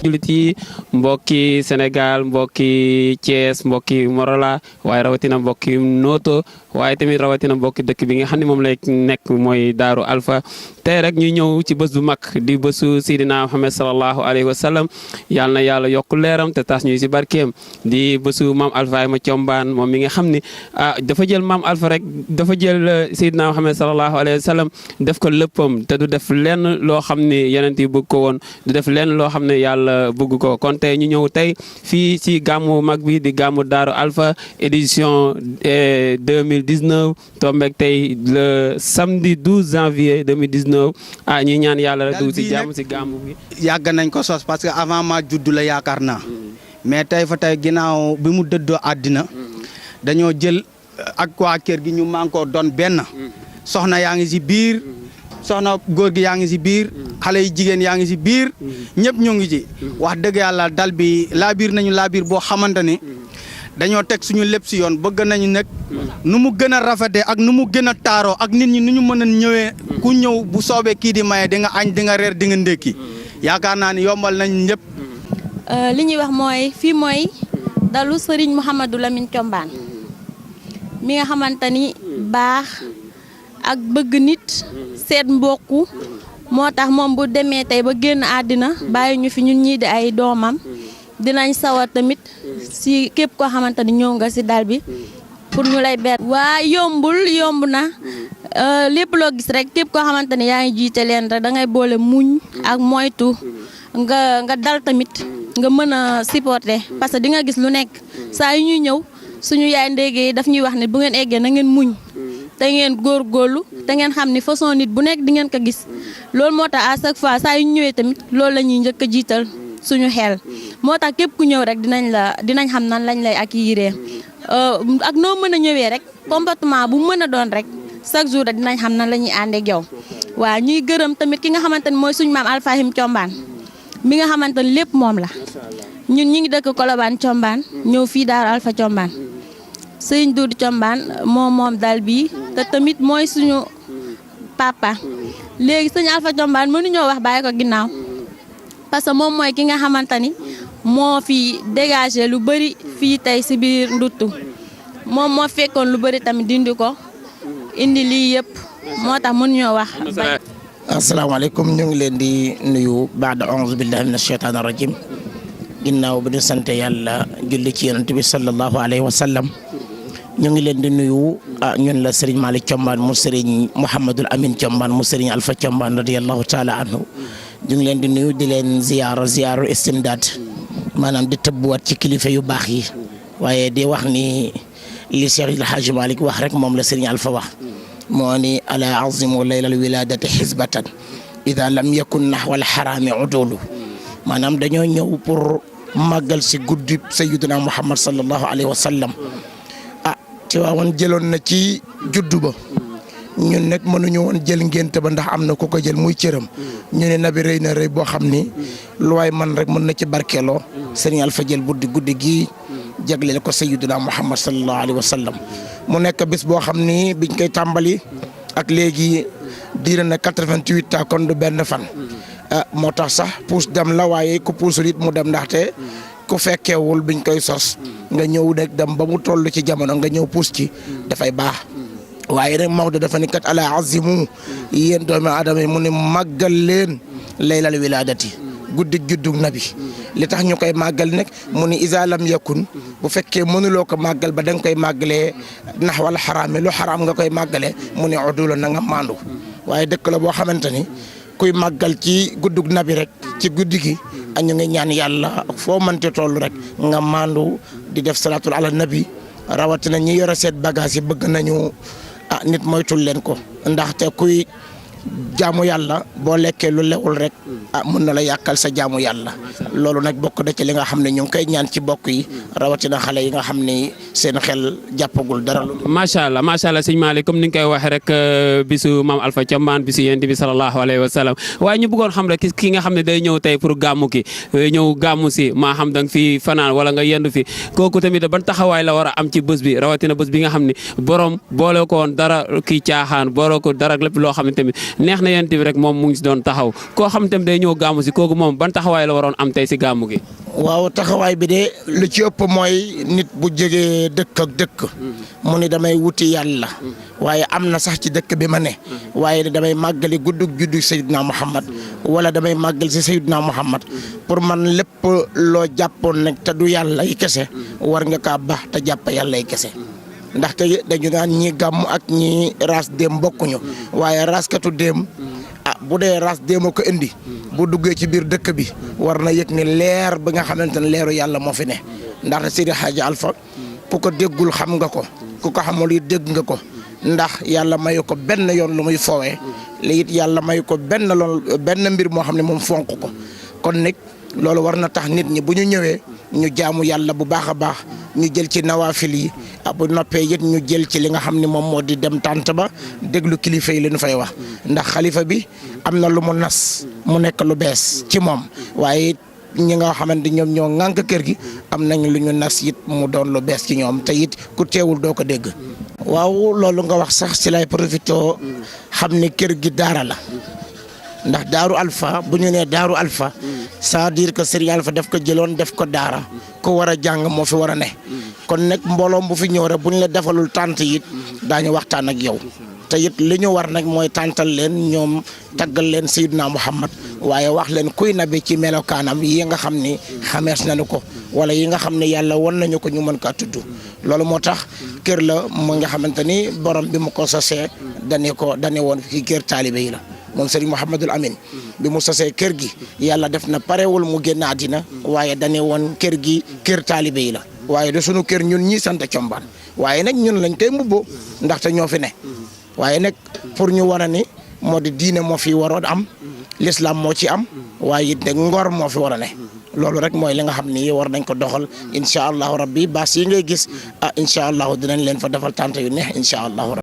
jullit yi mbokki Sénégal mbokki Thiès mbokki Morola waaye rawatina mbokki Noto waaye tamit rawatina mbokki dëkk bi nga xam ne moom lay nekk mooy Daaru Alpha tey rek ñu ñëw ci bés bu mag di bésu Seydina Muhammad sallallahu alayhi wa sallam yal na yàlla yokk leeram te tas ñuy si barkeem di bésu maam Alpha ma Thiombane moom mi nga xam ne dafa jël maam Alpha rek dafa jël Seydina Muhammad sallallahu alayhi wa sallam def ko léppam te du def lenn loo xam ne yeneen yi bëgg ko woon du def lenn loo xam ne yàlla bëgg ko kon tey ñu ñëw tey fii ci gàmmu mag bi di gàmmu Daaru Alpha édition 2019 tombeek tey le samedi 12 janvier 2019 ñi ñaan yàlla rek dugg ci jàmm ci gàmmu bi. yàgg nañ ko sos parce que avant ma juddu la yaakaar naa mais tey fa tey ginnaaw bi mu dëddoo àddina dañoo jël ak waa kër gi ñu mànkoo doon benn soxna yaa ngi ci biir soxna góor gi yaa ngi ci biir xale yi jigéen yaa ngi ci biir ñëpp ñu ngi ci wax dëgg yàlla dal bi laabiir nañu laabiir boo xamante ni dañoo teg suñu lépp ci yoon bëgg nañu nekk nu mu gën a rafetee ak nu mu gën a taaroo ak nit ñi nu ñu mën a ñëwee ku ñëw bu soobee kii di maye di nga añ di nga reer di nga ndékki yaakaar naa ni yombal nañ ñëpp. li ñuy wax mooy fii mooy dalu Serigne Mouhamadou Lamine Thiombane mi nga xamante ni baax ak bëgg nit seet mbokku moo tax moom bu demee tey ba génn àddina bàyyi ñu fi ñun ñii di ay doomam dinañ sawar tamit si képp koo xamante ni ñëw nga si dal bi pour ñu lay ber waa yomb na lépp loo gis rek képp koo xamante ni yaa ngi jiite leen rek da ngay boole muñ ak moytu nga dal tamit nga mën a supporter parce que di nga gis lu nekk saa yu ñuy ñëw suñu yaay ndéggee daf ñuy wax ne bu ngeen eggee na ngeen muñ te ngeen góorgóorlu te ngeen xam ni façon nit bu nekk di ngeen ko gis loolu moo tax à chaque fois saa yu ñëwee tamit loolu la ñuy njëkk a jiital suñu xel moo tax képp ku ñëw rek dinañ xam nan lañ lay accueillir ak noo mën a ñëwee rek comportement bu mën a doon rek chaque jour rek dinañ xam nan la ñuy ànd ak yow waaw ñuy gërëm tamit ki nga xamante ni mooy suñu maam Alpha Thiombane mi nga xamante ni lépp moom la ñun ñi ngi dëkk Colobane Thiombane ñëw fii Daaru Alpha Thiombane Sëriñ Duudu Thiombane moom dal bii te tamit mooy suñu papa léegi sëñ Alpha Thiombane mënuñoo wax bàyyi ko ginnaaw parce que moom mooy ki nga xamante ni moo fi dégagé lu bëri fii tey si biir nduttu moom moo fekkoon lu bëri tamit dindi ko indi lii yëpp moo tax mënuñoo wax. asalaamaaleykum ñu ngi leen di nuyu baada auzu billahi min asheytaan rajim ginnaaw bi ñu sant yàlla julli ci yonent bi sallallahu alayhi wa sallam ñu ngi leen di nuyu ñun la Serigne Malick Thiombane mu Serigne Mouhamadul Amin Thiombane mu Serigne Alpha Thiombane radiyallahu taala anhu ñu ngi leen di nuyu di leen ziyaaru istimdaad maanaam di tëbbuwaat ci kilifa yu baax yi waaye di wax ni li Cheikh El Hadj Malick wax rek moom la Serigne Alpha wax moo ni ala azimu laylal wiladati xisbatan ida lam yakun naxwal xaraami udulu maanaam dañoo ñëw pour màggal si guddi sayyidina Muhammad sallallahu alayhi wa sallam Tiwaawan jëloon na ci juddu ba ñun nag mënuñu woon jël ngénte ba ndax am na ku ko jël muy cëram ñu ne nabi rëy na rëy boo xam ni lu waay man rek mën na ci barkeeloo Serigne Alpha jël guddi gii jagleel ko sayyidina Muhammad sallallahu alayhi wa sallam mu nekk bés boo xam ni biñ koy tàmbali ak léegi diire na 88 ans kon du benn fan moo tax sax puus dem la waaye ku puusul it mu dem ndaxte ku fekkeewul biñ koy sos nga ñëw nag dem ba mu toll ci jamono nga ñëw puus ci dafay baax waaye nag Maodo dafa ni kat ala azimu yéen doomi aadama yi mu ne màggal leen laylal wiladati guddi juddug nabi li tax ñu koy màggal nag mu ni isa lam yakun bu fekkee mënuloo ko màggal ba da nga koy màggalee nax wala xaraame lu xaraam nga koy màggalee mu ne udula na nga maandu waaye dëkk la boo xamante ni kuy màggal ci guddug nabi rek ci guddi gi ñu ngi ñaan yàlla foo mënte toll rek nga maandu di def salaatul ala nabi rawatina ñi yore seet bagage yi bëgg nañu nit moytul leen ko ndaxte kuy jaamu yàlla boo lekkee lu lewul rek mën na la yàkkal sa jaamu yàlla loolu nag bokk na ci li nga xam ne ñu ngi koy ñaan ci bokk yi rawatina xale yi nga xam ne seen xel jàppagul dara. macha allah sëñ Malick comme ni nga koy waxee rek bisu maam Alpha Thiombane bisu yonent bi sallallahu alayhi wa sallam waaye ñu bëggoon xam rek ki nga xam ne day ñëw tey pour gàmmu ki ñëw gàmmu si maa xam da nga fi fanaan wala nga yendu fi kooku tamit ban taxawaay la war a am ci bés bi rawatina bés bi nga xam ne borom boole ko woon dara kii caaxaan boole ko dara lépp loo xam ne tamit neex na yonent bi rek moom mu ngi si doon taxaw koo xam tam day ñëw gàmmu si kooku moom ban taxawaay la waroon am tey si gàmmu gi. waaw taxawaay bi de lu ci ëpp mooy nit bu jógee dëkk ak dëkk mu ni damay wuti yàlla waaye am na sax ci dëkk bi ma ne waaye damay màggali guddug juddu Seydina Muhammad wala damay màggal si Seydina Muhammad pour man lépp loo jàppoon nag te du yàlla yi kese war nga kaa baax te jàpp yàlla yi kese ndaxte dañu naan ñi gàmm ak ñi raas déem bokkuñu waaye raaskatu déem bu dee raas déem ko indi bu duggee ci biir dëkk bi war na yëg ni leer bi nga xamante ne leeru yàlla moo fi ne ndaxte Seydi Hadji Alpha ku ko déggul xam nga ko ku ko xamul it dégg nga ko ndax yàlla mayu ko benn yoon lu muy foowee li it yàlla mayu ko benn mbir moo xam ne moom fonk ko kon nag loolu war na tax nit ñi bu ñu ñëwee ñu jaamu yàlla bu baax a baax ñu jël ci nawaafil yi bu noppee it ñu jël ci li nga xam ne moom moo di dem tànt ba déglu kilifa yi li ñu fay wax ndax xalifa bi am na lu mu nas mu nekk lu bees ci moom waaye ñi nga xamante ñoom ñoo ŋànk kër gi am nañ lu ñu nas it mu doon lu bees ci ñoom te it ku teewul doo ko dégg. waaw loolu nga wax sax ci lay profité xam ne kër gi daara la ndax daaru Alpha bu ñu nee daaru Alpha c'est-à-dire que Serigne Alpha daf ko jëloon def ko daara ko war a jàng moo fi war a ne kon nag mbooloom bu fi ñëw rek bu ñu la defalul tànt it daañu waxtaan ak yow te it li ñu war nag mooy tàntal leen ñoom taggal leen Seydina Muhammad waaye wax leen kuy nabi ci melokaanam yi nga xam ni xamees nañu ko wala yi nga xam ne yàlla won nañu ko ñu mën kaa tudd loolu moo tax kër la mu nga xamante ni borom bi mu ko sosee dane woon fi kër taalibe yi la moom Serigne Mouhamadul Amin bi mu sosee kër gi yàlla def na parewul mu génn àddina waaye dane woon kër gi kër taalibe yi la waaye de sunu kër ñun ñii sant Combaan waaye nag ñun lañ koy mbubboo ndaxte ñoo fi ne waaye nag pour ñu war a ni moo di diine moo fi waroon am l'islam moo ci am waaye it nag ngor moo fi war a ne loolu rek mooy li nga xam ni war nañ ko doxal incha allahu rabbi baas yi ngay gis incha allahu dinañ leen fa defal tànt yu neex incha allahu rabbi